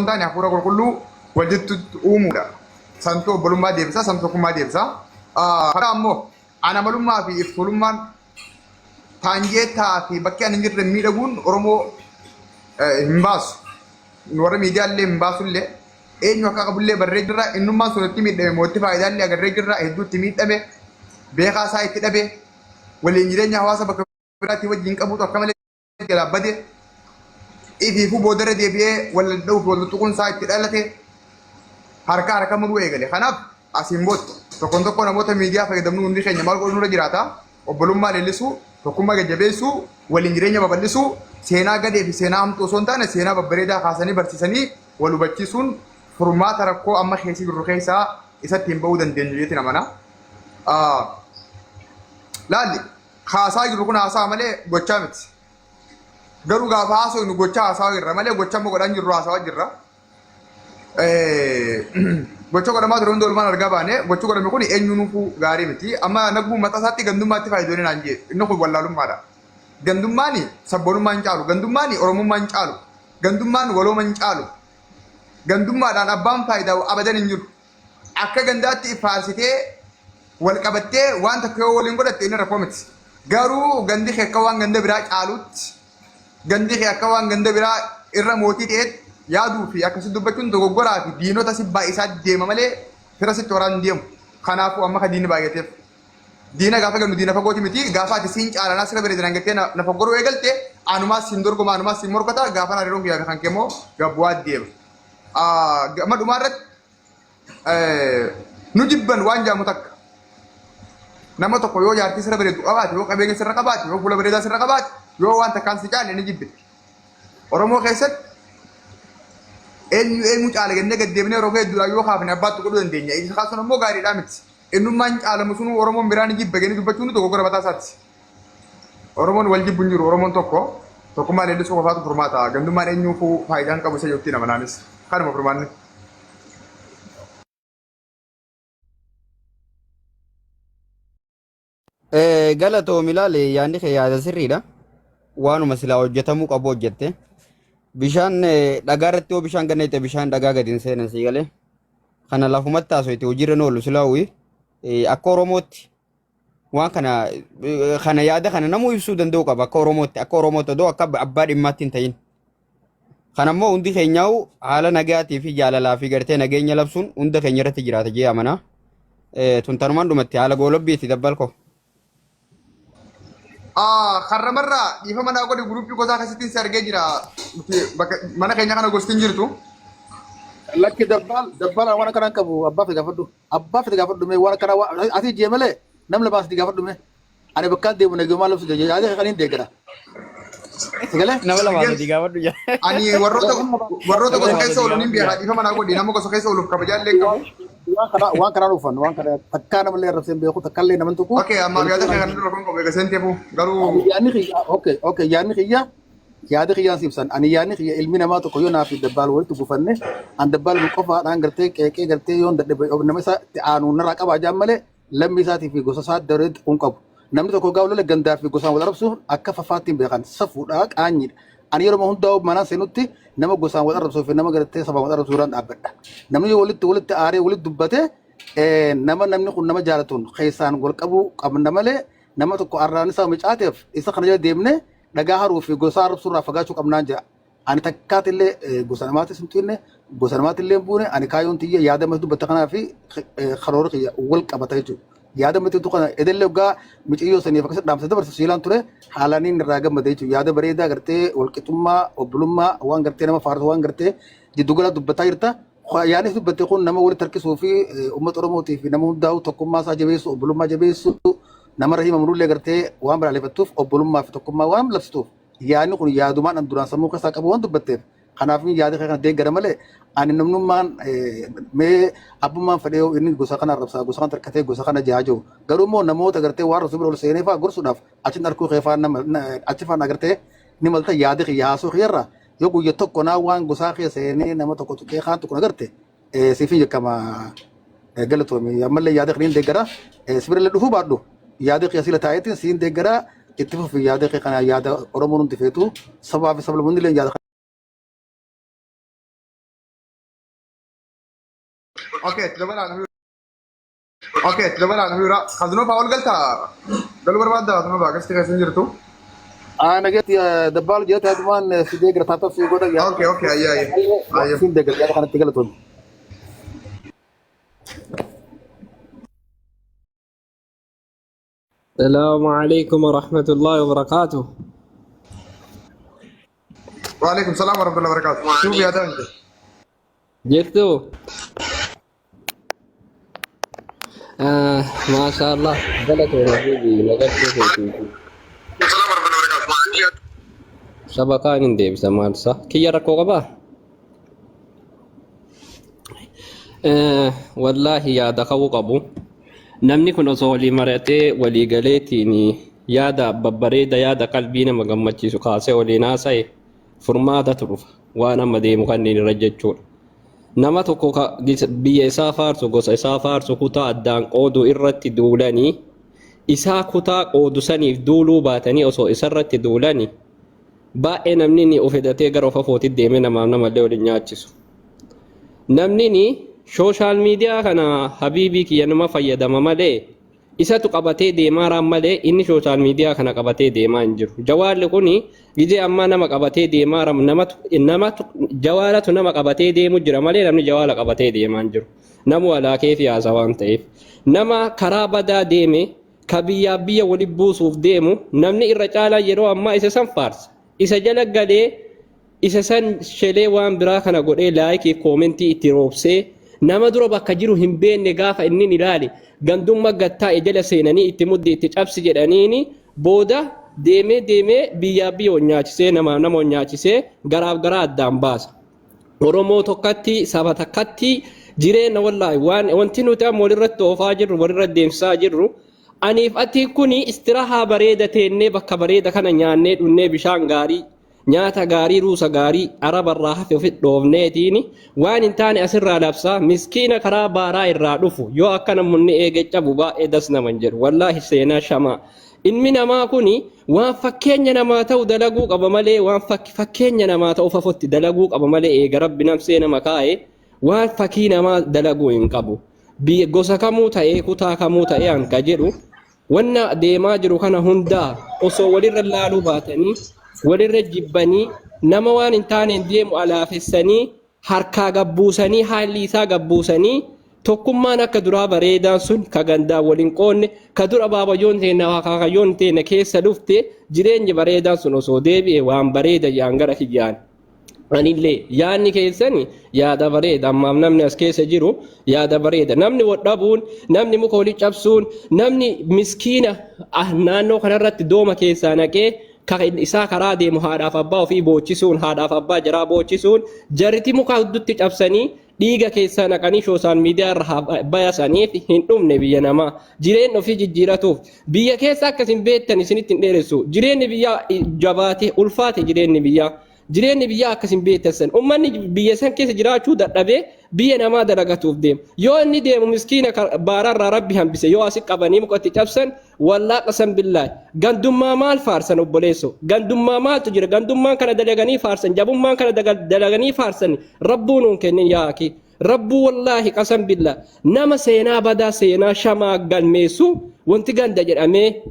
hin taane hafuura qulqulluu wal jidduutti uumuudha. Santu obbolummaa deebisa, santu tokkummaa deebisa. Karaa ammoo ana malummaa fi iftuulummaan taanjeettaa fi bakki ani hin jirre miidhaguun Oromoo hin baasu. Warra miidiyaa illee hin baasu illee eenyu akka qabullee barree jirra. Innummaan sun itti miidhame mootti faayidaa illee agarree jirra. Hedduu itti miidhame beekaa isaa itti dhabe waliin jireenya hawaasa bakka biraatti wajjin qabutu akka malee jalaa bade ifiifuu boodarra deebi'ee wal dha'uuf wal tuttuquun isaa itti dhalate harka harka muruu eegale. Kanaaf asiin booda tokkoon tokko namoota miidiyaa fayyadamnu hundi keenya maal godhuu nurra jiraata? Obbolummaa leellisuu, tokkummaa jajjabeessuu, waliin jireenya babal'isuu, seenaa gadee fi seenaa hamtuu osoo hin taane seenaa babbareedaa kaasanii barsiisanii wal hubachiisuun furmaata rakkoo amma keessa jirru keessaa isatti hin ba'uu dandeenyu jeetiin amana. Laalli haasaa jirru kun haasaa malee gochaa miti. Garuu gaafa haasofnu gochaa haasawaa jirra malee gocha amma godhaa hin jirru haasawaa jirra. Gocha godhamaa ture hunda oolmaan argaa baane gochi godhame kun eenyuunuu gaarii miti. Amma naguu mataa isaatti gandummaatti fayyadamee naan jee inni kun wallaalummaadha. Gandummaan sabboonummaa hin caalu. Gandummaan oromummaa hin caalu. Gandummaan walooma hin caalu. Gandummaadhaan abbaan faayidaa abadan hin jiru. Akka gandaatti if faarsitee wal qabattee waan takka yoo waliin godhatte inni rakkoo miti. Garuu gandi kee akka waan ganda biraa caalutti gandi kee akka waan ganda biraa irra mootii ta'etti yaaduu fi akkasi dubbachuun dogoggoraa fi diinota si baay'isaa deema malee fira sitti horaan hin deemu. Kanaafuu amma ka diinni baay'ateef. Diina gaafa gannu diina fagooti miti gaafa ati siin caalanaa sira bareedinaan jettee na foggoruu eegalte anumaa siin dorgoma anumaa siin morkata gaafa hariiroon kiyyaa fi kan kee immoo gabbu'aa deema. Gama dhumaa irratti nu jibban waan jaamu takka. Nama tokko yoo jaartii sirra bareeddu qabaate, yoo qabeenya sirra qabaate, yoo fuula bareedaa sirra qabaate, yoo waan takkaan si caale ni jibbiti. Oromoo keessatti eenyu eenyu caala jennee gad deebinee yeroo hedduudhaan yoo kaafne abbaatti godhuu dandeenya. Isa kaasuun ammoo gaariidhaa miti. Eenyummaan caalamu sunuu Oromoon biraa ni jibba jennee dubbachuun dogoggora mataa isaati. Oromoon wal jibbu hin jiru. Oromoon tokko tokkummaa leellisuu qofaatu furmaata. Gandummaan eenyuufuu faayidaa hin qabu isa jettiin amanaanis. Kanuma furmaanni. Galatoomi ilaali yaadni kee yaada sirriidha. Waanuma silaa hojjetamuu qabu hojjette. Bishaan dhagaa irratti yoo bishaan ganneette bishaan dhagaa gadi hin seenan sii galee. Kana lafumatti haasofte hojiirra hin oolu silaa uyi. Akka Oromootti waan kana kana yaada kana namuu ibsuu danda'u qaba akka Oromootti akka Oromootti odoo akka abbaa dhimmaatti hin ta'in. Kana immoo hundi keenyaa'u haala nagaatii fi jaalalaa fi gartee nageenya labsuun hunda keenya irratti jiraata jee amana. Tun tanumaan dhumatti haala goolabbiiti dabbalko. Karramarraa dhiifama naa godhi guruppii gosaa keessatti si argee jira. Nuti bakka mana keenya kana gosti hin jirtu. Lakki dabbaal dabbaal waan akkanaa hin qabu abbaa fedhe gaafadhu. Abbaa fedhe gaafadhu mee waan akkanaa asii jee malee nam lamaan sitti gaafadhu mee. Ani bakkaan deemu nageenyummaa labsu jee yaada kan hin deeggara. Sagalee? Nama lamaa sadii gaafadhu jaa. Ani warroota warroota Nama gosa lamaa keessa sadii oolu nin gaafadhu beeka jaa. dhiifama naa godhi nama gosa keessa ooluuf kabajaa illee qabu. Waan kanaa dhufan waan kana takkaa namallee arrabsee hin beeku takka illee naman tuqu. Okay ammaaf yaada kee kana dura kun qabu eega seenteefu garuu Yaadni kiyya okay okay yaadni kiyya yaada kiyyaan si ibsan ani yaadni kiyya ilmi namaa tokko yoo naaf dabbaal walitti gufanne an dabbaal qofaadhaan gartee qeeqee gartee yoon dadhabe nama isa itti aanu narraa qabaa jaan malee lammii isaatii fi gosa isaa dareetti kun qabu. Namni tokko gaafa lole gandaa fi gosaan wal arrabsuun akka fafaatti hin beekan safuudha qaanyiidha. Ani yeroo hundaa mana seenutti nama gosaan wal arrabsuu fi nama gartee sabaan wal arrabsuu irraan dhaabbadha. Namni yoo walitti walitti aaree walitti dubbate nama namni kun nama jaalatuun keessaan wal qabuu qabna malee nama tokko arraan isaa micaateef isa kana jala deemnee dhagaa haruu fi gosa arrabsuu irraa fagaachuu qabnaan jedha. Ani takkaatillee gosa namaatis hin tuqne gosa namaatillee hin buune ani kaayyoon tiyya yaada amma dubbatte kanaa fi karoora kiyya wal qabata jechuudha. Yaada amma tuttu kana edellee waggaa miciyyoo saniif akkasitti dhaamsa dabarsu siilaan ture haalaniin irraa gammade jechuudha. Yaada bareedaa gartee walqixxummaa obbolummaa waan gartee nama faarsu waan gartee jiddugala dubbataa jirta. Yaadni dubbatte kun nama walitti harkisuu fi uummata Oromootii fi nama hundaa'u tokkummaa isaa jabeessu obbolummaa jabeessu namarra himamnullee gartee waan balaaleffattuuf obbolummaa fi tokkummaa waan labsituuf yaadni kun yaadumaan an duraan sammuu keessaa qabu waan dubbatteef kanaaf yaada kee kana deeggara malee ani namnummaan mee abbummaan fedhee yoo inni gosa kana arrabsaa gosa kana tarkatee gosa kana jaajoo garuu immoo namoota gartee waan arrabsu bira ol seenee fa'aa gorsuudhaaf achiin arkuu kee fa'aa nama achi fa'aa agartee ni malta yaada kiyya haasoo kiyyarraa yoo guyya tokko naa waan gosaa kee seenee nama tokko tuqee kaan tokko agarte siifin jekkama galatoomi ammallee yaada kee niin deeggara sibirallee dhufuu baadhu yaada kee asila taa'eetiin siin deeggara itti fufi yaada kee kana yaada Oromoon hundi feetu sabaa fi sablammoonni illee yaada Okay, itti dabalaa namni. Okay, itti dabalaa namni biraa. Kazinoo fa'aa ol galtaa? Galuu barbaaddaa kazinoo fa'aa akkasitti keessa hin jirtu. Nageetti dabbaal jedhate adumaan fidee gara taataaf si godha yaada. Okay, okay, ayyee ayyee. Ayyee. Siin deeggar yaada kanatti galatoon. السلام عليكم ورحمة الله وبركاته. Waalaikum salaam warahmatullahi wabarakatuh. Suuf yaada hin jiru. جرتو آه ما شاء الله بلد حبيبي نقلت شبكان ديب سمال صح كي يركو غبا. آه والله يا دخو قبو namni kun osoo walii mari'atee walii galeetiin yaada babbareeda, yaada qalbii nama gammachiisu kaasee waliin haasa'e, furmaatatu dhufa waan amma deemu kanneen irra jechuudha. Nama tokko biyya isaa faarsu, gosa isaa faarsu, kutaa addaan qoodu irratti duulanii, isaa kutaa qoodu saniif duuluu baatanii osoo isarratti duulanii, baay'ee namni ni of hedatee gara of afootti deemee namaaf namallee waliin nyaachisu. Namni ni social media kana habiibii kiyya nama fayyadama malee, isatu qabatee deemaa malee, inni social media kana qabatee deemaa hin jiru. Jawaalli kuni gizee ammaa nama qabatee deemaa namatu namatu jawaalatu nama qabatee deemu jira malee, namni jawaala qabatee deemaa hin jiru. Namu alaakee fi haasa waan ta'eef. Nama karaa badaa deeme ka biyyaa biyya walitti buusuuf deemu, namni irra caalaa yeroo ammaa isa san faarsa. Isa jala galee isa san shelee waan biraa kana godhee like comment itti roobsee, nama dura bakka jiru hin beekne gaafa inni ni ilaale gandummaa gattaa'e jala seenanii itti muddi itti cabsi jedhaniini, booda deemee deemee biyyaa biyya wal nyaachisee, nama nama wal nyaachisee, garaaf garaa addaan baasa. Oromoo tokkotti, saba takkatti jireenya, wallaahi waan wanti nuti amma walirratti oofaa jirru, walirratti deemsisaa jirru, aniif ati kuni istirahaa bareeda teennee, bakka bareeda kana nyaannee dhunnee, bishaan gaarii, nyaata gaarii, ruusa gaarii arabarraa hafe ofitti dhoofneetiin, waan hin taane asirraa labsaa, miskiina karaa baaraa irraa dhufu yoo akka namoonni eege cabu baay'ee das naman jedhu. Wallaahi seenaa shamaa. Ilmi namaa kuni waan fakkeenya namaa ta'u dalaguu qaba malee, waan fakkeenya namaa ta'u fafotti dalaguu qaba malee, eega rabbi namsee nama kaa'e waan fakkii namaa dalaguu hin qabu. Biyya gosa kamuu ta'ee, kutaa kamuu ta'ee, hanka jedhu wanna deemaa jiru kana hundaa osoo walirra laaluu baatanii, walirra jibbanii, nama waan hin taaneen deemu alaafessanii, harkaa gabbuusanii, haalli isaa gabbuusanii, tokkummaan akka duraa bareedaan sun ka gandaan waliin qoonne, ka dura baabayyoon teenya akaakayyoon teenya keessa dhufte, jireenyi bareedaan sun osoo deebi'e waan bareeda yaan gara kiyyaan. Anillee yaadni keessani yaada bareeda. Ammaaf namni as keessa jiru yaada bareeda. Namni wal dhabuun, namni muka walii cabsuun, namni miskiina naannoo kanarratti dooma keessaa naqee isaa karaa deemu haadhaaf abbaa ofii boochisuun, haadhaaf abbaa jaraa boochisuun, jarriti muka huddutti cabsanii dhiiga keessaa naqanii social media irra bayasaniif hin dhumne. Biyya namaa jireenya ofii jijjiiratuuf biyya keessa akkasin beektan isinitti hin dheeressu. Jireenyi biyyaa jabaate, ulfaate. Jireenyi biyyaa akkasin beektan san ummanni biyya san keessa jiraachuu dadhabee biyya namaa dalagatuuf deema. Yoo inni deemu miskiina baararraa rabbi hambise yoo asi qabanii mukatti cabsan, wallaa qasam billaahi, gandummaa maal faarsan? Obboleesso, gandummaa maaltu jira? Gandummaan kana dalaganii faarsan, jabummaan kana dalaganii faarsan, rabbuu nuun kennin yaaki rabbuu. Wallaahi qasam billaa, nama seenaa badaa, seenaa shamaa galmeessu, wanti ganda jedhamee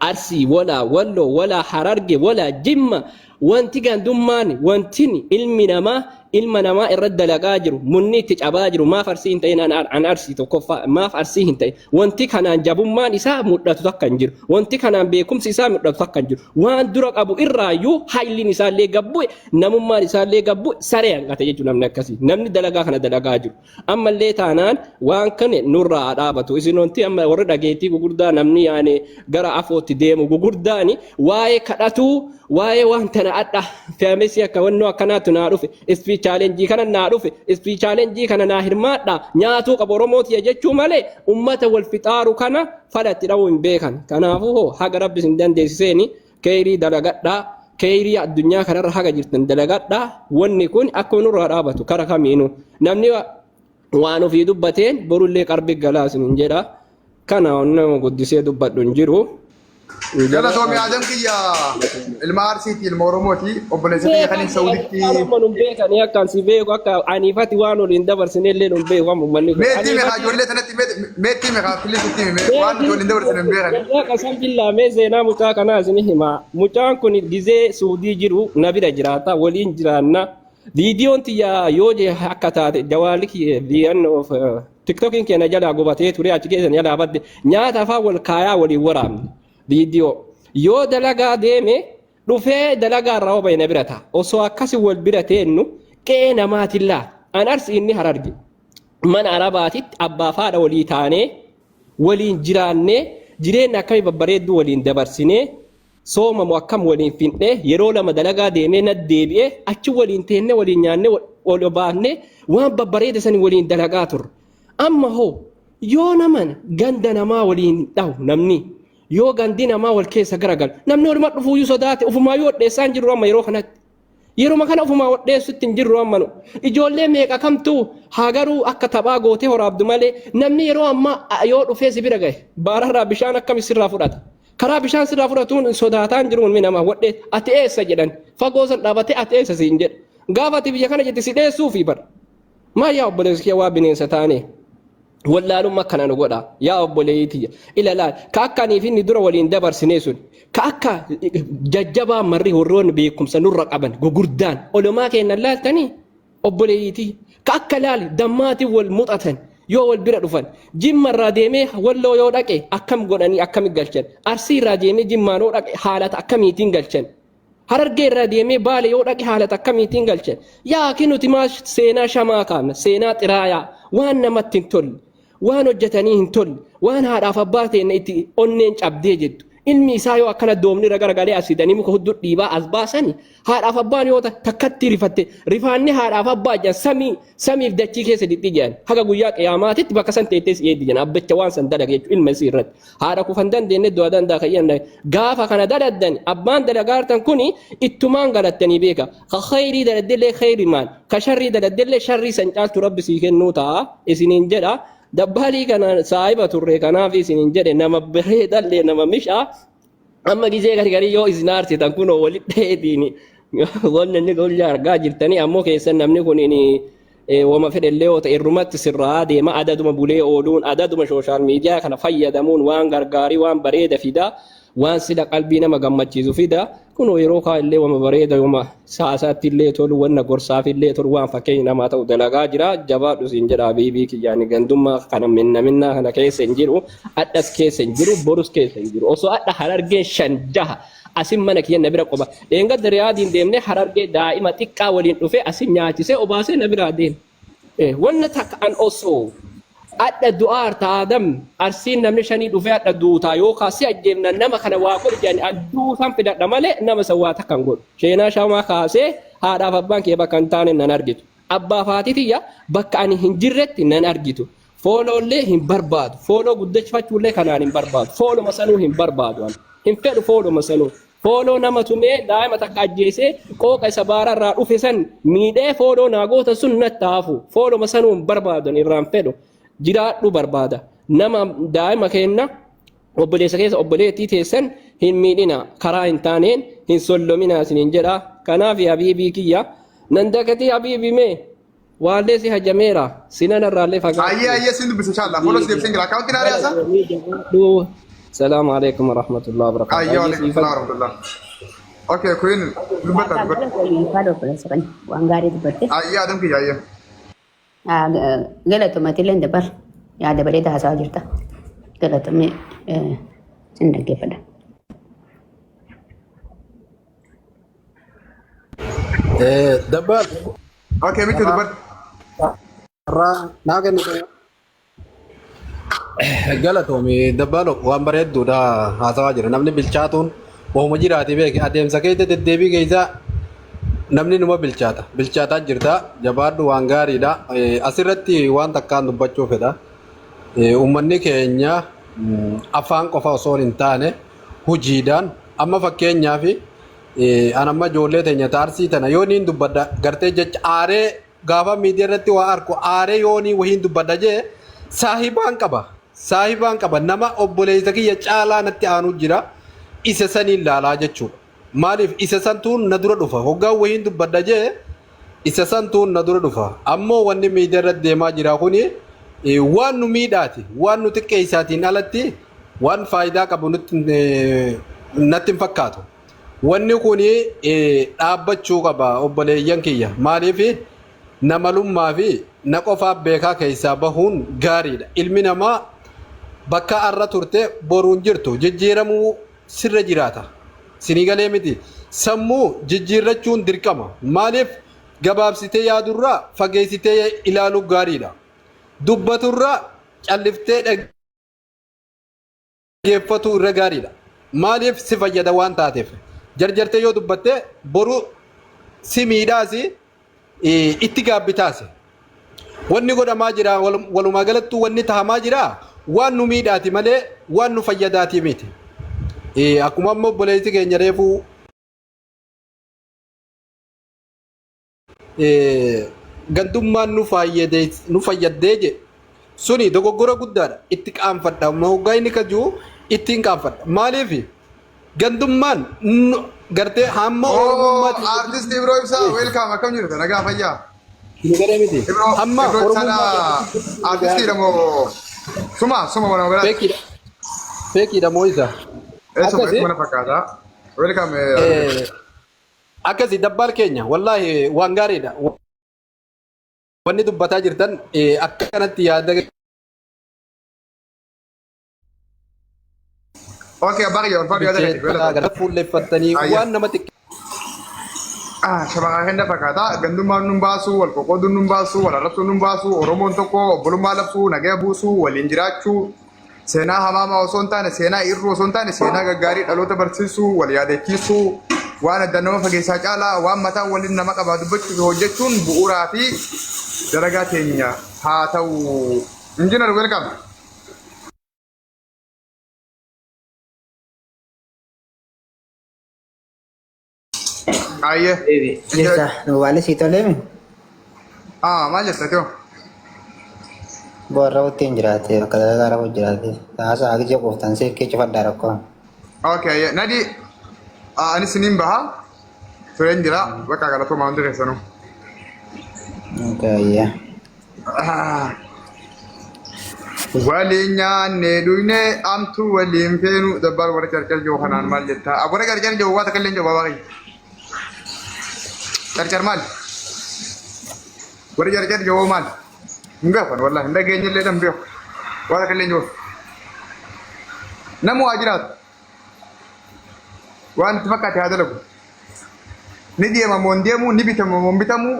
Arsii walaa Walloo walaa Hararge walaa Jimma, wanti gandummaan, wantin ilmi namaa ilma namaa irratti dalagaa jiru, munni itti cabaa jiru, maaf Arsii hin ta'in? An Arsii tokkoffaa, maaf Arsii hin ta'in? Wanti kanaan jabummaan isaa mul'atu takka hin jiru. Wanti kanaan beekumsi isaa mul'atu takka hin jiru. Waan dura qabu irraayyuu hayliin isaallee gabbu'e, namummaan isaallee gabbu'e, saree hanqate jechuudha namni akkasii, namni dalagaa kana dalagaa jiru. Ammallee taanaan waan kana nurraa haa dhaabatu. Isin wanti amma warri dhageettii gugurdaa, namni yaane gara afootti deemu gugurdaani, waa'ee kadhatuu, waa'ee waan tana adha fe'amesi akka wannoo akkanaatu naa dhufe, speed challenge kana naa dhufe, speed challenge kana naa hirmaadha, nyaatuu qabu Oromootiya jechuu malee, ummata wal fixaaru kana falatti dha'uu hin beekan. Kanaafuu hoo haga rabbi isin dandeessiseeni keeyrii dalagadhaa. Keeyrii addunyaa kanarra haga jirtan dalagadhaa. Wanni kun akkuma nurraa dhaabatu kara kamiinuu namni waan ofii dubbateen borullee qarbi galaa isin jedha. Kana nama guddisee dubbadhu hin jiru. Galatoomi Adam kiyya ilma Arsiiti ilma Oromooti obboleessa kiyya kan hin Sauditti. Amma nun beekanii akkaan si beeku akka aniifati waan waliin dabarsine illee nun beeku amma uummanni kun. Meetti meeqa ijoollee sanatti meetti meeqa filisitti hime waan nuti waliin dabarsine hin beekani. Wallah qasam billaa mee seenaa mucaa kanaa isin hima. Mucaan kun gizee Suudii jiru na bira jiraata waliin jiraanna. Viidiyoon tiyya yoo je akka taate jawaalli kiyya of tiktokiin keenya jalaa gubatee ture achi keessa jalaa badde nyaata afaan wal kaayaa waliin waraabne viidiyoo. Yoo dalagaa deeme dhufee dalagaa irraa obaye na bira ta'a. Osoo akkasi wal bira teennu qe'ee namaatiin laa. An arsi inni hararge. Mana arabaatitti abbaa fi haadha walii taanee waliin jiraannee jireenya akkamii babbareedduu waliin dabarsinee soomamu akkam waliin fin'ee yeroo lama dalagaa deemee na deebi'ee achi waliin teennee waliin nyaannee wal obaafnee waan babbareeda sanii waliin dalagaa turre. Amma hoo yoo naman ganda namaa waliin dhahu namni yoo gandi namaa wal keessa garagalu namni waluma dhufuuyyuu sodaate ofumaayyuu hodheessaa hin jirru amma yeroo kanatti. Yeruma kana ofumaa hodheessutti hin jirru amma nu. Ijoollee meeqa kamtu haa garuu akka taphaa gootee horaabdu malee namni yeroo ammaa yoo dhufee si bira gahe baararraa bishaan akkami sirraa fudhata. Karaa bishaan sirraa fudhatuun sodaataa hin jiru ilmi namaa wadhee ati eessa jedhan fagoo san dhaabatee ati eessa siin jedha. Gaafa ati biyya kana jette si dheessuufi bara. Maa yaa obboleessa kiyya waa bineensa taanee. Wallaalummaa akkana nu godha yaa obboleeyyii tiyya. Ila laal ka akka aniif inni dura waliin dabarsinee sun ka akka jajjabaa marri warroonni beekumsa nurra qaban gugurdaan olomaa keenya laaltanii obboleeyyii tiyya. Ka akka laali dammaatiin wal muxatan yoo wal bira dhufan jimma irraa deemee walloo yoo dhaqe akkam godhanii akkami galchan arsii irraa deemee jimmaan yoo dhaqe haalata akkamiitiin galchan Harargee irraa deemee Baale yoo dhaqe haalata akkamiitiin galchan? Yaa akii nuti maa seenaa shamaa kaafna, seenaa xiraayaa, waan namatti hin tolle, waan hojjetanii hin tolle, waan haadhaaf abbaa teenna itti onneen cabdee jettu. Ilmi isaa yoo akkana doomni irra garagalee as fidanii muka hudduu dhiibaa as baasani haadhaaf abbaan yoo takkatti rifatte rifaanni haadhaaf abbaa jedhan samii samiif dachii keessa dixxi jedhan haga guyyaa qiyaamaatitti bakka san teettee si eegdi jedhan abbicha waan san dalage jechuudha ilma isii irratti. Haadha kufan dandeenye du'a danda'a kan jedhan gaafa kana daladdan abbaan dalagaartan kuni ittumaan galattanii beeka. Ka khayrii daladdellee khayrimaan ka sharrii daladdellee sharrii san caaltu rabbi sii kennuu ta'a isiniin jedha. Dabbaalii kana saahiba turre kanaaf isiniin jedhe nama bareedallee nama mishaa amma gizee gargarii yoo isin aarsitan kunoo walitti dheetiin wanni inni guyyaa argaa jirtanii ammoo keessan namni kun wama fedhellee yoo ta'e irrumatti sirraa deema adaduma bulee ooluun adaduma sooshaal miidiyaa kana fayyadamuun waan gargaarii waan bareeda fida waan sila qalbii nama gammachiisu fida kunoo yeroo kaa illee wama bareeda wama saasaatti illee tolu wanna gorsaaf illee tolu waan fakkeenya namaa ta'u dalagaa jira jabaadhu siin jedha habiibii kiyyaani gandummaa kana minna minnaa kana keessa hin jiru adhas keessa hin jiru borus keessa hin jiru osoo adha harargeen shan jaha asin mana kiyya na bira qoba dheengadda riyaadiin deemnee harargee daa'ima xiqqaa waliin dhufee asin nyaachisee obaasee na biraa deeme. Wanna takka an osoo adha du'aarta Aadam arsiin namni shanii dhufee adha duutaa yookaan si ajjeefna nama kana waa godhi jedhani an duutaan filadha malee nama san waa takka hin godhu. Sheenaa shamaa kaasee haadhaaf abbaan kiyya bakka hin taane nan argitu. Abbaa fi haati tiyya bakka ani hin jirretti nan argitu. Fooloollee hin barbaadu. Fooloo guddachifachuullee kanaan hin barbaadu. Fooluma sanuu hin barbaadu ani. Hin fedhu fooluma sanuu. Fooloo nama tumee daa'ima takka ajjeesee qooqa isa baararraa dhufe san miidhee fooloo naa goota sun natti hafu. Fooluma sanuu hin barbaadu ani irraan fedhu. Jiraadhu barbaada. Nama daa'ima keenna obboleessa keessa obboleettii teessan hin miidhina karaa hin taaneen hin sollomina isiniin jedha. Kanaaf habiibii kiyya nan dagatii habiibii mee Waallee si hajameera. Sinan irraallee fagaadhu. Ayyee ayyee sin dubbisa inshallah. Follow si deebiseen jira. Akkaawuntiin haaree asa? Salaamu alaikum warahmatullahi wabarakatuh. Ayyee waalaikum salaam warahmatullah. Okay, Queen dubbata dubbata. Waan gaarii dubbatte. Ayyee Adam kiyya ayyee. Galatoomati illee dabar yaada bareedaa haasawaa jirta. Galatoomni sin dhaggeeffadha. Dabbaal. Okay, michu dubbadhu. Irraa naa kennite. Galatoomi dabbaalo waan bareedduudha haasawaa jira. Namni bilchaatuun wahuma jiraati beeki. Adeemsa keessa deddeebii keessa namni numa bilchaata. Bilchaataa jirta. Jabaadhu waan gaariidha. Asirratti waan takkaan dubbachuu fedha. Uummanni keenya afaan qofa osoo hin taane hojiidhaan amma fakkeenyaaf an amma ijoollee teenya ta arsii tana yoo niin dubbadha gartee jecha aaree gaafa miidiyaa irratti waa arku aaree yoo niin wahiin dubbadha jee saahibaan qaba saahibaan qaba nama obboleessa kiyya caalaa natti aanuu jira. isa saniin laalaa jechuudha. Maaliif isa santuun na dura dhufa. Hoggaan wahiin dubbadha jee isa santuun na dura dhufa. Ammoo wanni miidiyaa irratti deemaa jira kuni waan nu miidhaati, waan nu xiqqeessaatiin alatti waan faayidaa qabu nutti natti hin fakkaatu. Wanni kuni dhaabbachuu qaba obboleeyyan kiyya. Maaliif namalummaa fi na qofaaf beekaa keessaa bahuun gaariidha. Ilmi namaa bakka arra turte boruun jirtu jijjiiramuu sirra jiraata. Sinii galee miti. Sammuu jijjiirrachuun dirqama. Maaliif gabaabsitee yaadurraa fageessitee ilaaluu gaariidha. Dubbaturraa calliftee dhaggeeffatu irra gaariidha. Maaliif si fayyada waan taateef. Jarjartee yoo dubbatte boru si miidhaasi itti gaabbitaasi. Wanni godhamaa jira walumaa galattuu wanni tahamaa jira waan nu miidhaati malee waan nu fayyadaati miti. Akkuma amma obboleessi keenya reefuu gandummaan nu fayyadee nu fayyadee jedhe suni dogoggora guddaadha itti qaanfadha hoggaa inni kajuu ittiin qaanfadha maaliif gandummaan gartee hamma Oh, oromummaatti artist Ibro Ibsaa, welcome. Akkam jirta? Nagaa fayyaa. nu godhee miti Ibro, hamma Ibro oromummaa Ibsaadha. Artistiidha moo suma suma walumaa galatti. feekiidha feekiidha moo isa Eessuma akkasi mana fakkaata. Welcome. Akkasi dabbaal keenya wallaahi waan gaariidha wanni dubbataa jirtan akkanatti yaada Okay, abbaa kiyya ulfaadhu yaada keeti. bilcheeffataa gara fuulleffattanii Ayya. waan nama xiqqeessu Ah, shabaqaa kenna fakkaata. Gandummaan nun baasu, wal qoqqooduun nun baasu, wal arrabsuun nun baasu, Oromoon tokko obbolummaa labsuu, nagaya buusuu, waliin jiraachuu, seenaa hamaamaa osoo hin taane, seenaa irruu osoo hin taane, seenaa gaggaarii dhaloota barsiisuu, wal yaadachiisuu, waan adda nama fageessaa caalaa, waan mataa waliin nama qabaa dubbachuu fi hojjechuun bu'uuraa fi dalagaa teenya haa ta'u. Injiinar welcome. Ayyee. Jirta, nu sii toleemi? Ah, maal jetta tiyoo? Boorra wuttiin jiraate, bakka dalagaa rafu jiraate. Haasaa ija quuftan seekkee cufadhaa rakkoo. Okay, ayyee. Nadi, anis niin baha. Tureen jira. Bakka galatoomaa hundi keessanuu. Okay, ayyaa. Ah. Waliin nyaannee dhugne amtuu waliin feenu dabbaal warra carcar jiru kanaan maal jettaa? Warra carcar jiru waa takka illee hin jiru baabaa kiyya. Carcar maali? Warri carcar jiru maal? Hin beekan wallahi hin dhageenye illee hin beeku. Waa takka illee hin jiru. Namu waa jiraatu. Waan itti fakkaate haa dalagu. Ni deema moo hin deemu, ni bitama moo hin bitamu,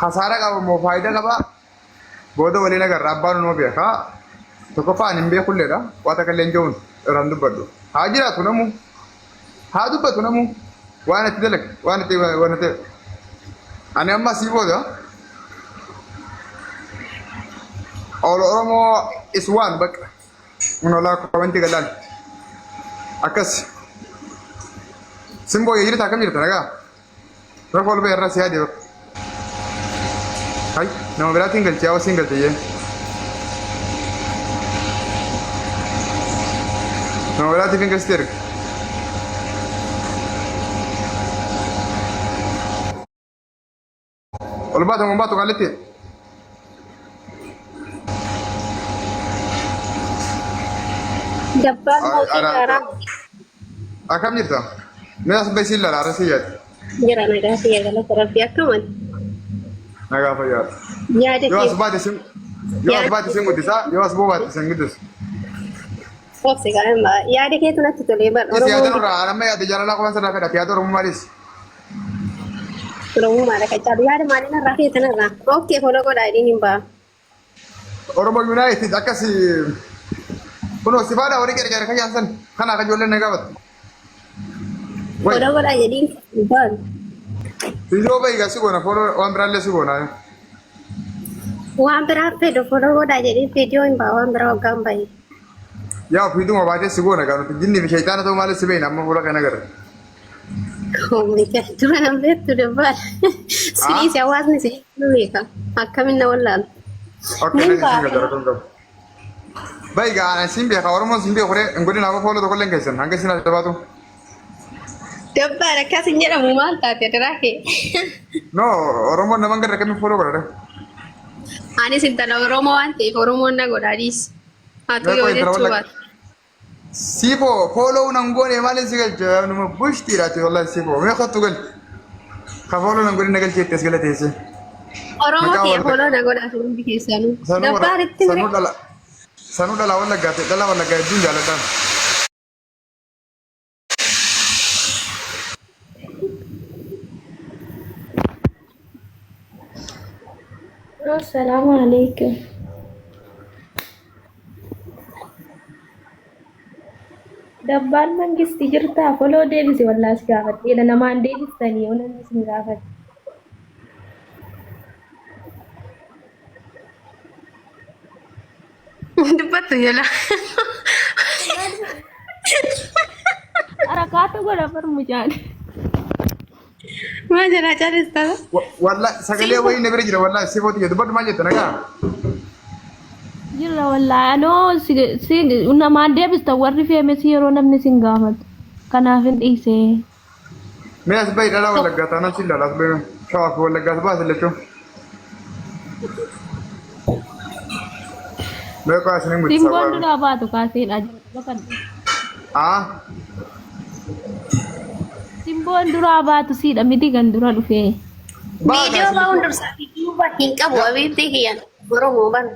kasaara qaba moo faayidaa qaba. Booda waliin agarra abbaan numa beeka. Tokkoffaa ani hin beekulleedha. Waa takka illee hin jiruun irraan dubbadhu. Haa jiraatu namu. Haa dubbatu namu. Waan itti dalage, waan itti waan itti. Ani amma asii booda All Oromoo is one bakka. Kun olaa komentii galaan. Akkas. Simboo jirta akkam jirta nagaa? Rafa ol ba'e irraa si yaade bakka. Hay, nama biraatiin galchee hawa siin galchee jee. Nama biraatiin hin galchite erga. Ol baatu ol baatu qaalitti. Dabbaan mootii haaraa Akkam jirta? Mee as bahi siin lala arasii yaade. Jira nagaa fi galata rabbii akkaman Nagaa fayyaadha. Yaada Yoo as kee baate sin yoo as baate sin guddisaa yoo as boo baate sin guddisu. Obse gaa'ima yaada keetu natti tolee bar Is yaada Oromoon nurraa amma yaada jaalalaa qofa sirraa fedha yaada Oromummaa dhiisi. Oromummaadha kan caalu yaada maaliin irraa feetan irraa okkee foloo godhaa jedhiin hin ba'a. Oromo United akkas kunoo sifaadha warri gargaara kan yaansan kana akka ijoolleen na gaafatu. Wai Foloo godhaa jedhiin hin ba'an. viidiyoo bahi gaa si goona fooloo waan biraallee si goona. Waan biraa fedhu foloo godhaa jedhiin viidiyoo hin ba'a waan biraa hoggaan bahe. Yaa ofiiduma baatee si goona gaa nuti jinni fi shayxaana ta'uu maalis si beekna amma fuula kana agarra. Oh my God, dura nan beektu dabbaadha. Sinis hawaasni si nu beeka. Akkamiin na wallaalu. Okay, Nin nadi siin ba'a. gargaara kun qabu. Bayi gaa ana siin beeka Oromoon siin beeku ree hin godhin hafa fooloo tokko illee hin keessan hanga isin adda baatu. Dabbaal akkas hin jedhamu maal taate adaraa kee. No Oromoon nama hin garre akkamiin fooloo godha ree. Anis intala Oromoo waan ta'eef Oromoon na godha dhiis. Haa Mee yoo qoy intala jechuu wallagga. baate. Siifoo fooloo nan goone maaliin si galcha numa bushtiidhaati wallahi siifoo mee kottu gal. Ka fooloo nan godhin na galcheetti as gala teessee. Oromoo Maqaa kiyya wallagga. fooloo na godhaa hundi keessanuu. Sanuu warra Dabbaalitti sanuu mire. dhala sanuu dhala wallaggaa ta'e dhala wallaggaa hedduun jaaladhaan. Assalamu alaikum. Dabbaan mangisti jirtaa foloo deebisi wallahi si gaafadheedha namaan deebistanii yoo namni isin gaafate. Dubbattu jala. Harakaata godha bar mucaan. Maal jalaa caalista? Wallahi sagalee wayii na bira jira wallahi siifoo tiyya dubbadhu maal jetta nagaa. Jirra wallahi anoo si si namaan deebista warri feemesii yeroo namni isin gaafatu. Kanaaf hin dhiisee. Mee as bahi dhalaa wallaggaa taanaan si ilaala as bahi shawaa fi wallaggaa as baasi lachuu. Mee qoyaa isin hin guddisaa Simboon qoyaa. duraa baatu kaaseedha jira. Ah Simboon duraa baatu siidha miti kan dura dhufee. baagaa Viidiyoo isin bahuun dursaa fi duuba hin qabu abiibtii kiyyan Oromoo bana.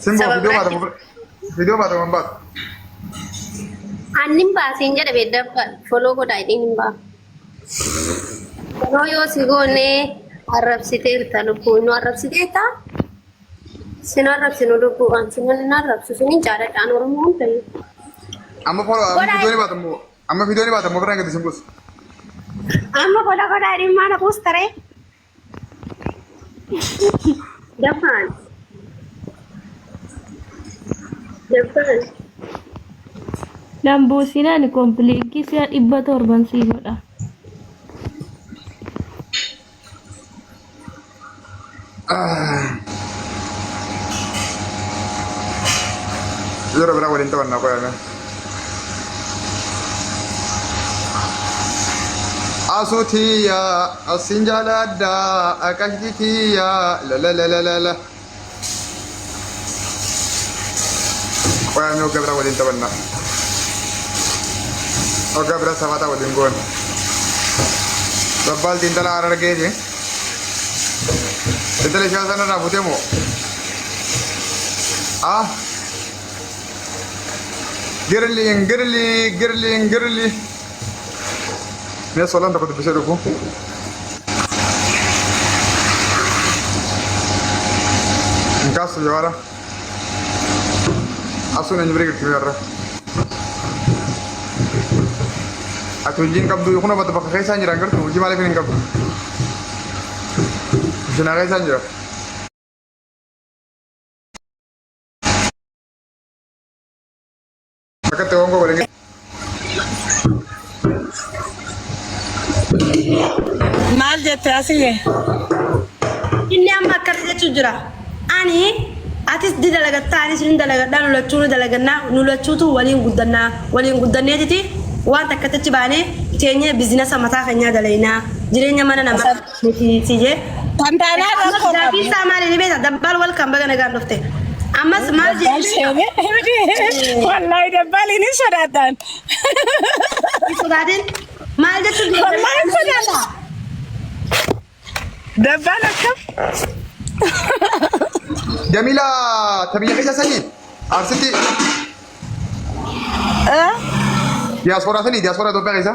simboo Saba viidiyoo biraatti. baatamu viidiyoo baatamu hin baatu. Annin baasiin jedha beedda foloo godhaa jedheen hin baasu. Yeroo yoo si goone arrabsiteerta lubbuu nu arrabsiteerta. Sin arrabsinu lubbuu an sin hin arrabsu sinin jaaladhaan Oromoo hundayyuu. Amma foloo amma Godhaa viidiyoo ni baatamu amma viidiyoo ni baatamu biraan gadi sin buusu. Amma foloo godhaa jedheen maana buustaree. Dabbaan. Dabbaan. Lambuusinaan kompiiliinkii si'a 700 sii godha. Yeroo biraa waliin taphannaa qoyaa mee. Asuu tiyya asin jaaladha akashti tiyya la la la la la la. Qoyaa mee waggaa biraa waliin taphannaa. Waggaa biraa safataa waliin goona. Babbaalti intala harargeeti. Intala ishee sanarraa fuutee moo? Ah. Girliin girlii girliin girlii. Mee solaan tokko dubbisee dhufu. Hin kaasu jawaara. Asuun eenyu bira jirti mi'arra. Ati hojii hin qabdu kun bakka bakka keessaan jira gartuu hojii maaliif hin qabdu? Bishinaa keessaan jira. Bakka itti gongo godhe. Maal jette asiyye? Inni amma akkana jechuu jira. Ani atis di dalagatta anis ni dalagadha nu lachuu ni dalagannaa nu lachuutu waliin guddannaa waliin guddanneetiti waan takkatti achi baanee teenyee bizinasa mataa keenyaa dalaynaa jireenya mana namaa miti si jee. Tantaanaa Ammas rakkoo gaaffii qabdi. isaa maali ni beekta dabbaal welcome baga nagaan dhufte. Ammas maal Dabbaal jedhee seenee. Wallaahi dabbaaliin hin sodaatan. Hin sodaatin maal jechuun jira Wallaahi hin sodaata. Dabbaal akkam? Jamila ta biyya keessa sanii Arsitti diyaasooraa sanii diyaasooraa Itoophiyaa keessa.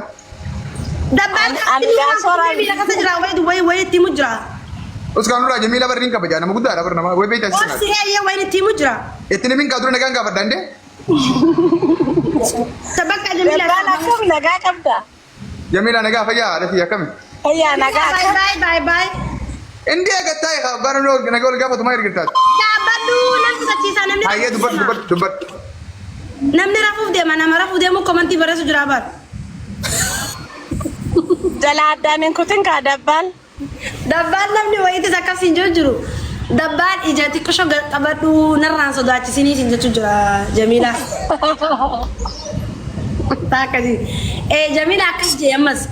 Dabbaan Ani diyaasooraa biyya keessa jira wayi wayi wayi itti himu jira. Uskaan nurraa Jamila barri hin kabaja nama guddaadha bar nama wayi beektaa Obsi eeyyee wayi itti himu jira. Itti nimin kaa dura nagaan gaafadha indee. Sabakka Jamila. Dabbaal akkam nagaa qabda? Jamila nagaa fayyaa haadha fi akkami. Fayyaa nagaa Bye akkam? bye bye bye. Indee agattaa abbaan nagaa ol gaafatu maa ergirtaati. Dhaabbadhu namni sochiisaa namni Hayyee rafuuf dubbadhu deema. dubbadhu dubbadhu. Namni rafuuf deema nama rafuuf deemu komantii barreessu jira baal. Jala addaan hin kutin kaa dabbaal. Dabbaan namni wayiitis akkas hin jiru jiru. Dabbaan ija xiqqisho gad qabadhu narraan sodaachisinii siin jechuu jira Jamiilaa. Akkasii. Ee Jamiilaa akkas jee ammas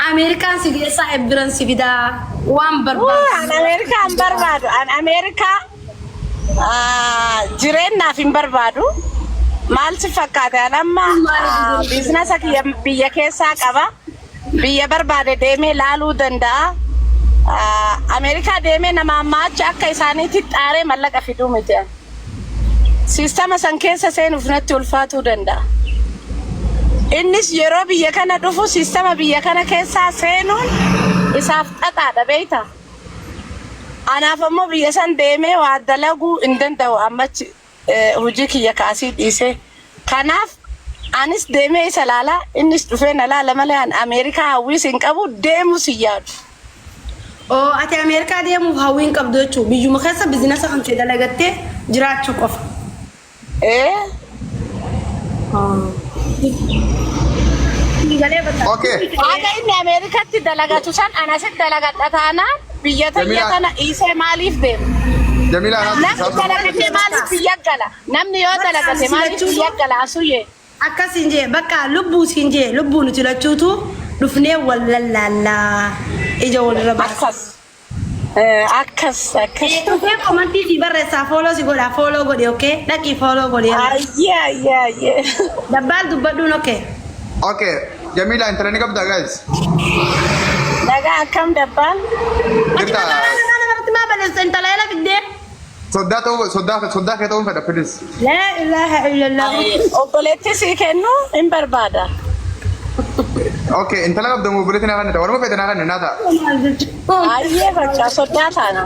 Ameerikaan si geessaa ebbiran si fidaa waan An barbaachisu. Ameerikaa hin barbaadu. An Ameerikaa jireenyaaf hin barbaadu. Maal si fakkaate? An amma biizinasa kiyya biyya keessaa qaba. Biyya barbaade deemee laaluu danda'a. Ameerikaa deemee nama ammaa achi akka isaaniitti xaaree mallaqa fiduu miti. An. Siistama san keessa seenuuf natti ulfaatuu danda'a. Innis yeroo biyya kana dhufu siistama biyya kana keessaa seenuun isaaf xaxaadha beektaa? Anaaf ammoo biyya san deemee waa dalaguu hin danda'u ammachi hojii kiyya ka asii dhiisee. Kanaaf anis deemee isa laala innis dhufee na laala malee an Ameerikaa hawwiis hin qabu deemuus hin yaadu. Oo ati Ameerikaa deemuuf hawwii hin qabdu jechuun biyyuma keessa bizinasa kan kee dalagattee jiraachuu qofa. Ee. Galee bakka. Okay. Haga inni Ameerikatti dalagatu san an asitti dalagadha taanaan biyya tiyya Jamila. tana dhiisee maaliif deema? Jamila anaas Namni dalagatee maaliif biyya gala? Namni yoo dalagate maaliif biyya gala asuyyee? Akkas hin jee bakka lubbuu siin jee lubbuu nuti lachuutu dhufnee wal lallaallaa ija walirra baasa. Akkas. Akkas akkas. Dhufee komantii si barreessaa follow si godha follow godhi okay dhaqii follow godhi. Ayyee ayyee ayyee. Dabbaal dubbadhuun okay. Okay. Jamila intala ni qabdaa guys? Nagaa akkam dabbaan? Ati Jirta magaalaa nagaa namarratti maa balleessa intala ela fiddee? soddaa ta'uu soddaa soddaa kee ta'uun fedha please. Laa ilaaha illallah. Obboleettii sii kennu hin barbaada. Okay, intala qabda moo obboleettii naa kennita? Waluma fedha naa kenni naa ta'a. Maal jechuudha? Ayyee bakka soddaa taana.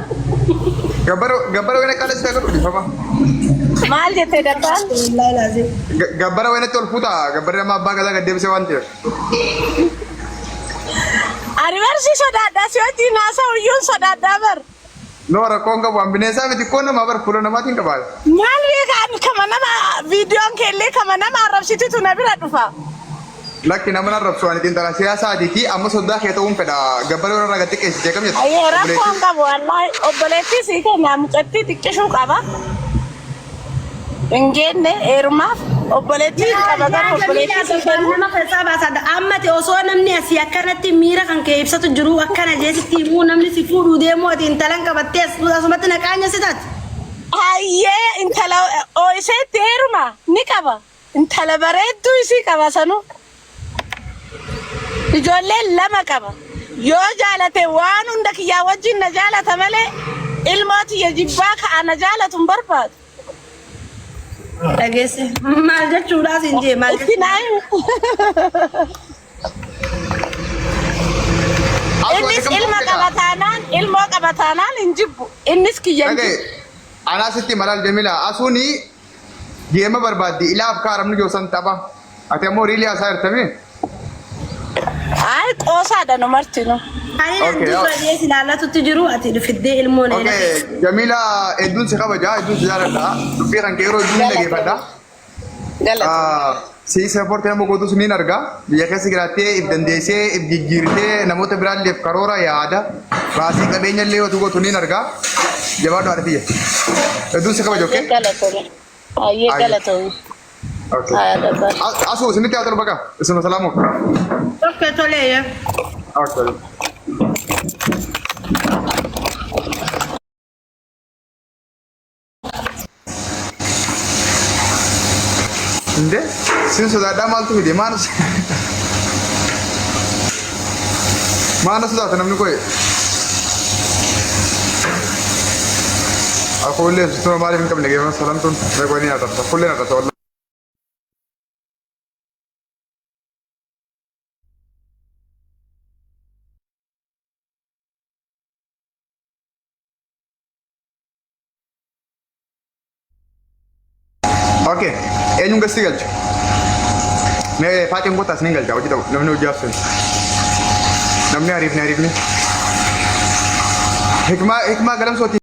Gabbara gabbara wayina qaala sitaa godhu dhiifama. Maal jettee dabbaan? Wallaahi laazim. Gabbara wayinatti ol fuuta gabbarri amma abbaa gadaa gad deebisee waan ta'eef. Ani barsi sodaadhaa si wajjin haasa'u iyyuun sodaadhaa bar. No rakkoon qabu an bineensaa miti koo namaa bar fuula namaatiin qabaa. Maal beeka ani kama nama viidiyoon keellee kama nama arrabsitutu na bira dhufa. Lakki nama nan rabsu ani xiinxalaa siyaasaatii fi amma soddaa kee ta'uun fedha gabbara yeroo irraa gad xiqqeessitee kam jettu Ayyee rakkoon obboleettii. qabu wallaahi obboleettii sii kenna mucattii xiqqishuu qaba. Hin geenne heerumaaf obboleettii hin qaba garuu obboleettii sii kenna. Nama keessaa baasaa ammati osoo namni asii akkanatti miira kan kee ibsatu jiru akkana jeesitti himuu namni si fuudhuu deemuu ati intalan qabattee asumatti naqaanya si taati. Hayyee intala ooyiseetti heeruma ni qaba. Intala bareedduu isii qaba sanuu. Ijoollee lama qaba. Yoo jaalate waan hunda kiyyaa wajjin na jaalata malee ilmoo tiyya jibbaa ka'a na jaalatu hin barbaadu. Dhageesse maal jechuudhaa siin jee maal Itti naa himi. Asuu ati Innis kam ilma ta'uun fedha? qaba taanaan ilmoo qaba taanaan hin jibbu. Innis kiyya hin Dhagaye jibbu. anaa sitti malal Jamila asuuni geema barbaaddi ilaaf kaa arabni joosan tapha. Ati ammoo riilii haasaa jirtami? Ay qoosaadha nu martinu. Ani nan Okay, dubra jee si ilaallatutti jiru ati dhufiddee ilmoo na Okay, Jamila hedduun si kabaja, hedduun si jaaladha. Dubbii kan kee yeroo hedduun ni dhageeffadha. Galatoomi. Si sappoortii nama gootus niin arga. Biyya keessa jiraattee if dandeessee, if jijjiirtee namoota biraalleef karoora yaada baasii qabeenya illee yoo gootu niin arga. Jabaadhu haadha tiyya. Hedduun si kabaja, okay? Galatoomi. Ayyee Ayyee. galatoomi. Okay. Haa dabbaa. Asuu isinitti haa tolu baqa. Isuma salaamu. Tokko tolee. Okay. Inde sin sodaadhaa maaltu fide maal maal sodaata namni koye Akullee sutuma maaliif hin qabne geema salamtuun meeqoo ni arrabsa kullee arrabsa wallahi. Okay. Eenyuun gastii galcha? Mee faaxeen kottaa isiniin galcha hojii ta'u namni hojii hafsun. Namni ariifni ariifni. Hikmaa hikmaa galamsooti.